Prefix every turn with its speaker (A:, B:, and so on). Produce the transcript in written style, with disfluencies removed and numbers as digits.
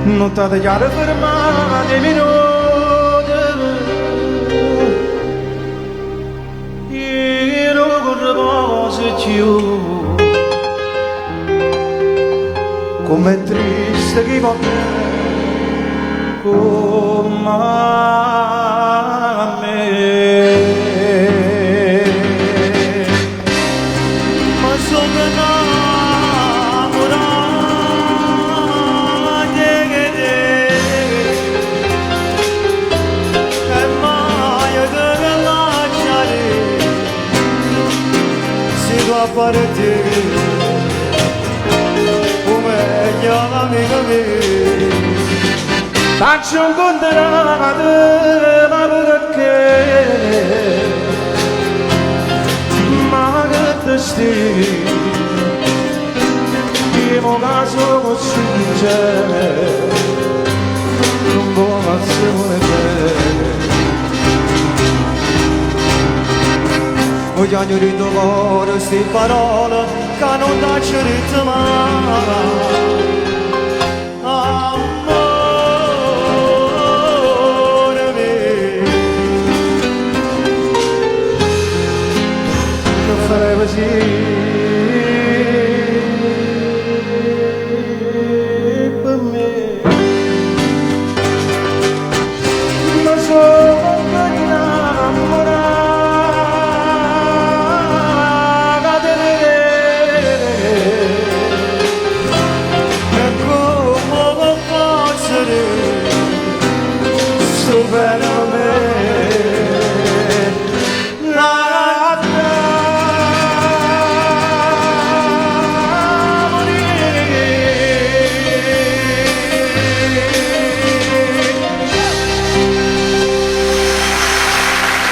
A: Nuttata chiara fermata 'e minute. Io nun reposo cchiù. Comm'è triste chi vò bene comm'a me.
B: Me songo 'nnammurato 'e te e maje te ne lasciaré si tu appartieni 'o meglio amico mio.
A: T'aggio 'ncuntrato, ma perché? Ma che destino, io mo ca so' sincero, nun pozzo bene.
B: Voglio dint' 'o core 'sti parole ca nun t'aggio ditto mai.